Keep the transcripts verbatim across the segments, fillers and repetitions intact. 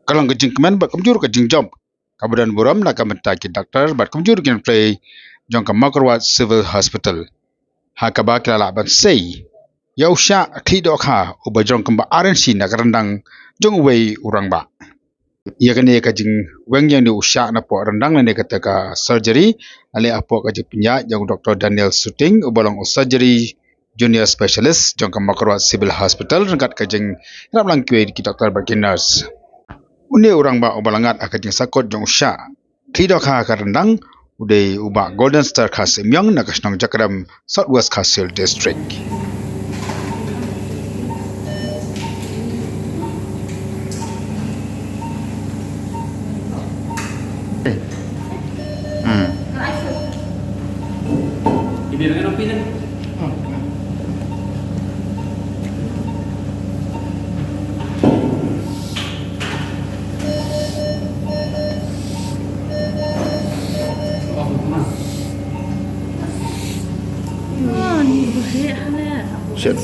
ka long ka jingkmen bad kumjuh ka jingjop kaba don burom na ka bynta ki doktor bad kumjuh ki nongtrei jong ka Mawkyrwat Civil Hospital, ha kaba ki la lah ban sei ïa u shah khlieh dohkha uba jrong kumba ar inshi na ka ryndang jong uwei u rangbah. Ïa kane ka jingweng ïa une u shah napoh ryndang lane kata ka surgery, la leh hapoh ka jingpynïaid jong u Doktor Daniel Suting uba long u surgery junior specialist jong ka Mawkyrwat Civil Hospital ryngkat ka jingïarap lang kiwei ki doktor bad ki nurse. Une u rangbah uba la ngat ha ka jingsakut jong u shah khlieh dohkha ha ka ryndang u dei u Bah Golden Star Kharsyiemiong na ka shnong Jakrem, South West Khasi Hills District. Hmm. Shit.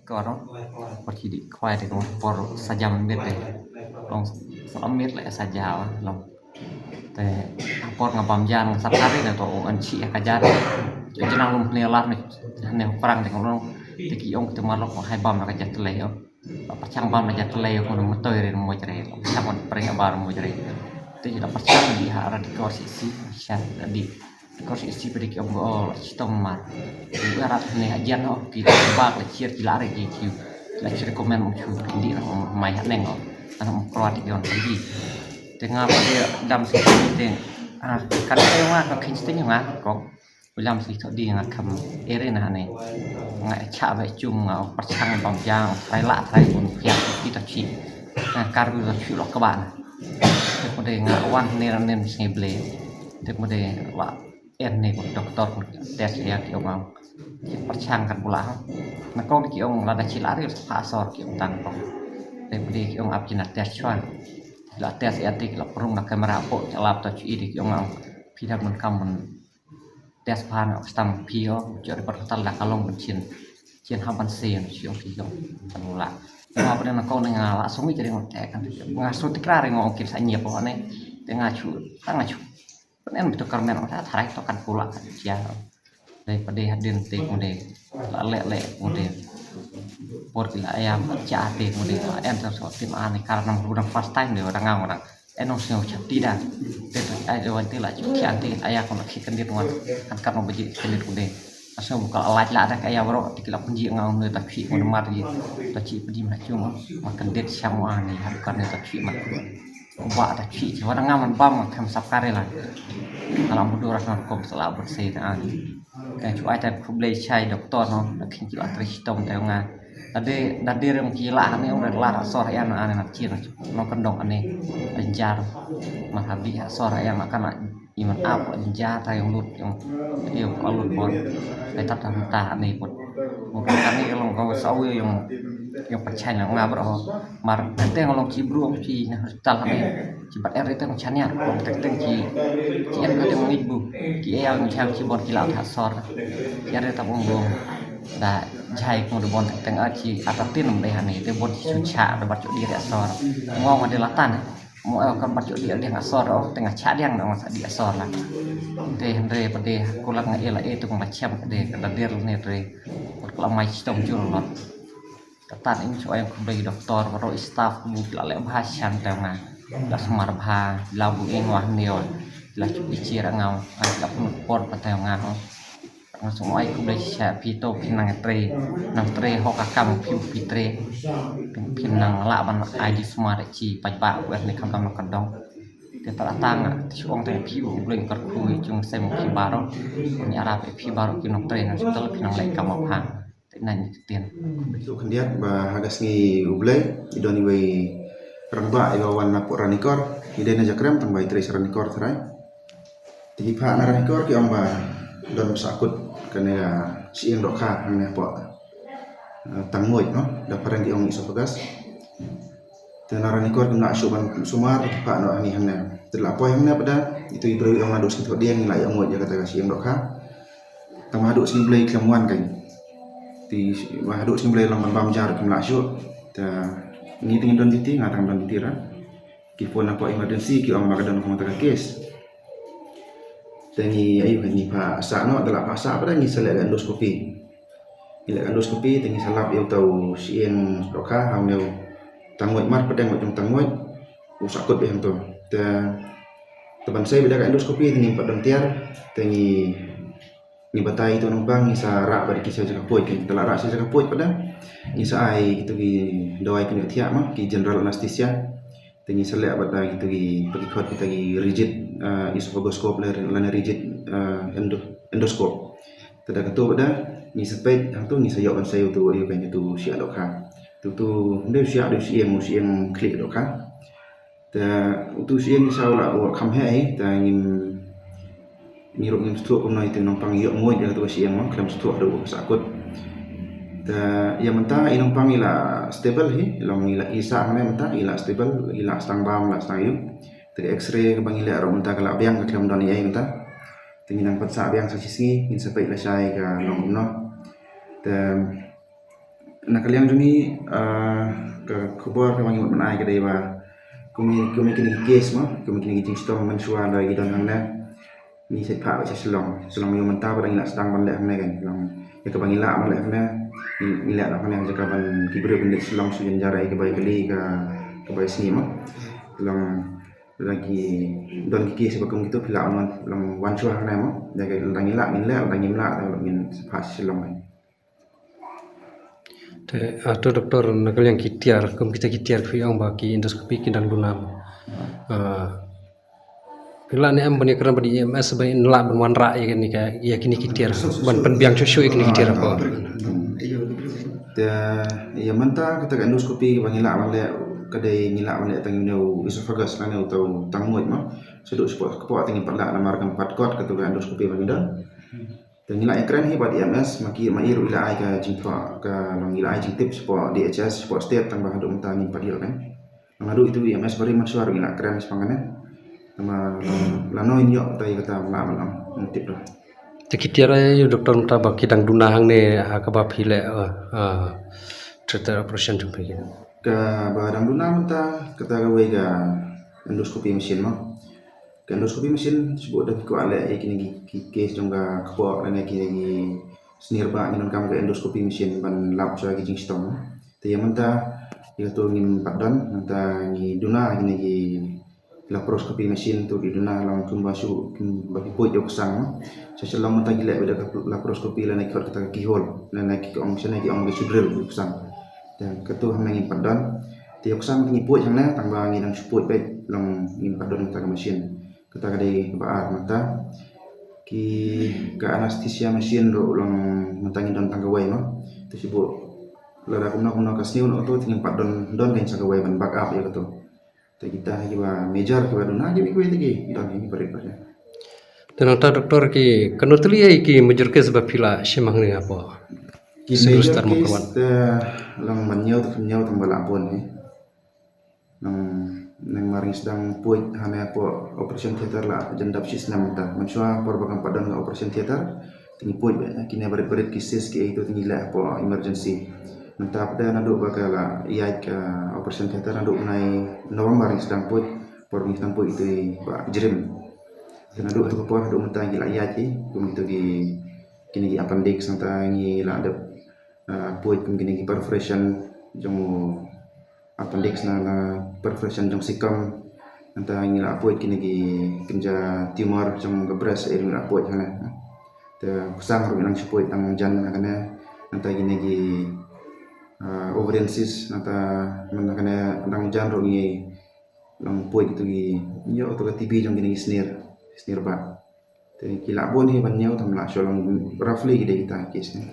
Kor, por ki dih khwai te ko por sa jam miet te. Long sa miet le sa ja long. Te por nga bam jan sa kari ne to an chi ka jar. Ju jinang lum ne lar ne ne prang te ko long. Te ki ong te mar lo ko hai bam ka jat le yo. Ba pyrshang bam na jat le yo ko no mutoi re mo jre. Sa kon prang ba mo jre. Te ju da pyrshang di ha ra di kor si si sha di. Kor si si pede ki ong ko la chitom mar. Ku rat ne ajan ho ki bak la chier ki la re ki ki la chier komen mo chu di na mai ha neng ho. Ana mo kro di yon di. Te nga pede dam si te. Ah, kan te nga ka khin te nga ko. Ulam si to di nga kam ere na ne. Nga cha ba chum nga pyrshang bam jang trai la trai kun pia ki to chi. Nga kar bi to chi lo ka ban. Te ko de nga wan ne ran ne sngi ble. Te ko de wa en ne ko doktor ko test ïa ki ong ong. Ki pyrshang kan bula. Na kong ki ong lada chi la ri sa pha sor ki ong tang kong. Te ko de ki ong ap ki na test chwa. La test ïa te ki la prung na kamera po ki lap to chi de ki ong ong. Phi da mun kam mun test pha na stam phi o. Jor pat hotel da ka long ban chin. Chin ha ban se chi ong phi ong. Kan bula. Nga pa na kong nga la song ni jering te kan. Nga so tikra ri ngong ki sa nyep po ne. Te nga chu, ta nga chu. Pen en bitu karmen ong ta tharai to kan pula kan chia. Dei pede hadin te ko de la le le ko de. Por ki la ayam cha te ko de la en sa so tin ani kar nam ru dang first time de dang ngau dang. En ong sio chap ti da. Te to ai de wan te la chu chia te aya ko la khi kan dit wan. Kan kan ong baji kan dit ko de. Aso bu ka la la da ka aya bro te ki la punji ngau ne ta chi ko de mar ji. Ta chi punji ma chu ma. Ma kan dit siam ani har kan ne ta chi ma. Ba ta chi chi wa dang ngam bam kam sap kare la. Ala mudu ras na kom sala bot se ta an. Ka chu ai ta khublei chai doktor no, na khin chu atri chitom ta nga. Dade dade rem ki la ne ong la sor ya na an na chi no kan dong ane. Anjar. Ma habi ha sor ya ma kana iman ap anjar ta yong lut yong yong alut bon. Ai ta ta ta ane pot. Mo kan ni long ko sa yong yong pachai na nga bro. Mar teng long chi bru chi na hospital ne. Chi bat er teng chania ko teng teng chi chi er teng ngi bu. Ki e ang chang chi bon ki la tha sor. Chi er ta bong bong. Da jai ko de bon teng teng a chi ata tin dei hani de bon chi cha da bat chu di re sor. Mo ma de la tan. Mo e kan bat chu di re sor o teng cha diang na sa di sor la. De hendre pa de ko la nga e la e tu ma chem de ka da der ne re. Ko la mai chi tom jur lot. Katan in chu ayang khublei doktor baro staff bu la le bha chan te nga. La smar bha la bu ing wah neo. La chu ichir ngau. La pun por pa te nga ho. Nga sum ai khublei cha phi to phi nang tre. Nang tre ho ka kam phi phi tre. Phi nang la ban ai di smar chi pa ba bu ne kam kam ka dong. Te ta tang ti ong te phi bu khublei kar khu chung sem phi baro. Ni arap phi baro ki nang tre nang hospital phi nang le kam bha. Te nang ni ktien. Betul khyndiat ba ha ka sngi U Blei i don iwei rangbah iba wan na pok Ranikor, i dei na Jakrem tang ba i trei sha Ranikor tharai. Te ki phah na Ranikor ki ong ba don ba sakut kane ka shyieng dohkha hangne pok, eh, Tangmoj no, da phareng ki ong i Esophagus. Te na Ranikor ki mlah shuh ban sumar ki phah noh hangne hangne. Te la poi hangne pat da itu i briew i ong naduh sngi Thohdieng ngi la ïoh nguid ïa kata ka shyieng dohkha. Tang ba haduh sngi Blei khlem wan kein. Te ba haduh sien ba la long ban bam jar kim lah shuh. Te ngi te ngim don duty, nga tang don duty ra. Ki phone hapoh emergency ki ong ba ka don kumta ka case. Te ngi ïa ngi phah sah noh, te la phah sah pat ngi sa leh ka endoscopy. Ngi leh ka endoscopy te ngi sa lap ïa uta u shyieng dohkha ha une u tangwei, mar pdeng wei jong tangwei. U sahkut beit hangto. Te te ban sei beit da ka endoscopy te ngim pat don tiar. Te ngi ngi batai ïa uto u nongpang, ngi sa rah bad ki sha jaka puid. Te la rah sha jaka puid pat da ngi sa ai kito ki dawai pynïoh thiah ma ki general anesthesia. Te ngi sa leh bad da kito ki, ba ki khot kita ki rigid, eh, esophagoscope lane rigid, eh, endo-, endoscope. Te da kato pat da ngi sa peit hangto, ngi sa ïoh ban sei ïa uto, ïa uto u shyieng dohkha. Te uto u dei u shyieng, dei u shyieng, u shyieng khlieh dohkha. Te uto u shyieng ngi sa u la, u la kham heh hi, te ngim, ngi ruh ngim sngewthuh kumno ïa uto u nongpang ïoh nguid ïa kato ka shyieng, ma khlem sngewthuh haduh ba u sahkut. Te ïa mynta i nongpang i la stable hi, long i la, i sah hangne mynta i la stable, i la sdang bam, la sdang ïuh. Te ka X-ray kaba ngi leh ruh mynta ka la biang, ka khlem don ei ei mynta. Te ngi nang pynsah biang sa shisngi, ngin sa peit lashai ka long kumno. Te na ka liang jong ngi, ah, ka khubor kaba ngi mut ban ai ka dei ba kum ïa, kum ïa kine ki case ma, kum ïa kine ki jingshitom mynshuwa la ki don hangne, ngi sa phah beit sha Shillong. Shillong ïa mynta ba dang ngi la sdang ban leh hangne kan. Long ïa kaba ngi lah ban leh hangne, ngi, ngi leh noh hangne ha jaka ban ki briew ban leit Shillong shu jynjar ïa kaba ïa kali ka, kaba ïa sngi ma. Long lada ki don ki case ba kum kito phi lah ban wan, long wan shuwa hangne ma. Lada ngi lah ngin leh, lada ngim lah ngin sa phah sha Shillong kan. Te, ah, to doktor, na ka liang ki tiar, kum kita ki tiar phi ong ba ki endoscopy ki dang duna. Ah, phi lah ne em ban ïakren bad i E M S ba in lah ban wanrah ïa kine ka, ïa kine ki tiar, ban pynbiang shuh shuh ïa kine ki tiar hapoh. Te ïa mynta kata ka endoscopy ba ngi lah ban leh, ka dei ngi lah ban leh tang ïa une u esophagus lane uta u tangmuid ma. Shaduh shapoh kpoh te ngim pat lah namar kam pat kot kata ka endoscopy ba ngi don. Te ngi la ïakren hi bad E M S, ma ki, ma i ruh i la ai ka jingthoh, ka long i la ai jingtip shapoh D H S, shapoh state, tang ba haduh mynta ngim pat ïoh kan. Long haduh itu E M S ba ri mynshuwa ruh ngi la kren shaphang kane. Tang ba lano ngin ïoh, te ïa kata ba la, ba la ngin tip ruh. Te ki tiar ïa u doktor mynta ba ki dang duna hangne ha kaba phi leh, eh, eh, theater operation jong phi. Kaba dang duna mynta kata kawei ka endoscopy machine mo. Ka endoscopy machine shu bud da ki kwah leh ïa kine ki, ki case jong ka kpoh lane kine ki snier ba ngin donkam ka endoscopy machine ban lap shuwa ki jingshitom. Te ïa mynta ïa kato ngim pat don, mynta ngi duna kine ki laparoscopy machine, to ki duna long kumba shu, kumba ki puid ïa u ksang. Sha Shillong mynta ki leh beit da ka laparoscopy lane ki khot kata ka keyhole, lane ki ong shane ki ong ki shu drill ïa u ksang. Te kato hangne ngim pat don. Te ïa u ksang te ngi puid hangne, tang ba ngi dang shu puid beit, long ngim pat don kata ka machine. Kata ka dei kaba ar mynta. Ki, ka anesthesia machine ruh long mynta ngi don tang kawei mo. Te shu bud lada kumno kumno ka sniew noh kato te ngim pat don, don kein sa kawei ban back up ïa kato. Te kita kiba major kiba duna kiba kiwei te ki don hi barit barit. Te nangta doktor ki, kano tylli ïa ki major case ba phi la shim hangne hapoh? Ki major case te long ban ñiew te phin ñiew tang ba la bun hi. Nang, nang mar ngi sdang puid hangne hapoh operation theater la jan dap shi snem mynta. Mynshuwa por ba kam pat don ka operation theater te ngi puid beit kine barit barit ki cyst ki ei to te ngi leh hapoh emergency. Mynta pat naduh ba ka la ïaid ka operation theater naduh bnai November ngi sdang puid, por ba ngi sdang puid ito i Bah Jrim. Te naduh to ka por haduh mynta ngi la ïaid ki, kum ito ki, kine ki appendix nangta ngi la dep, ah, puid kum kine ki perforation jong u appendix na, na perforation jong cecum. Nangta ngi la puid kine ki kynja tumor jong ka breast, eh, ngi la puid hangne. Te u ksang ruh ngi nang shu puid dang jan na kane. Nangta kine ki, ah, ovarian cyst, nangta man na kane dang jan ruh ngi nang puid ito ki, ïoh ito ka T B jong kine ki snier, snier ba. Te ki la bun hi ban ñiew, tang ba la shu long roughly ki dei kita ki case ne.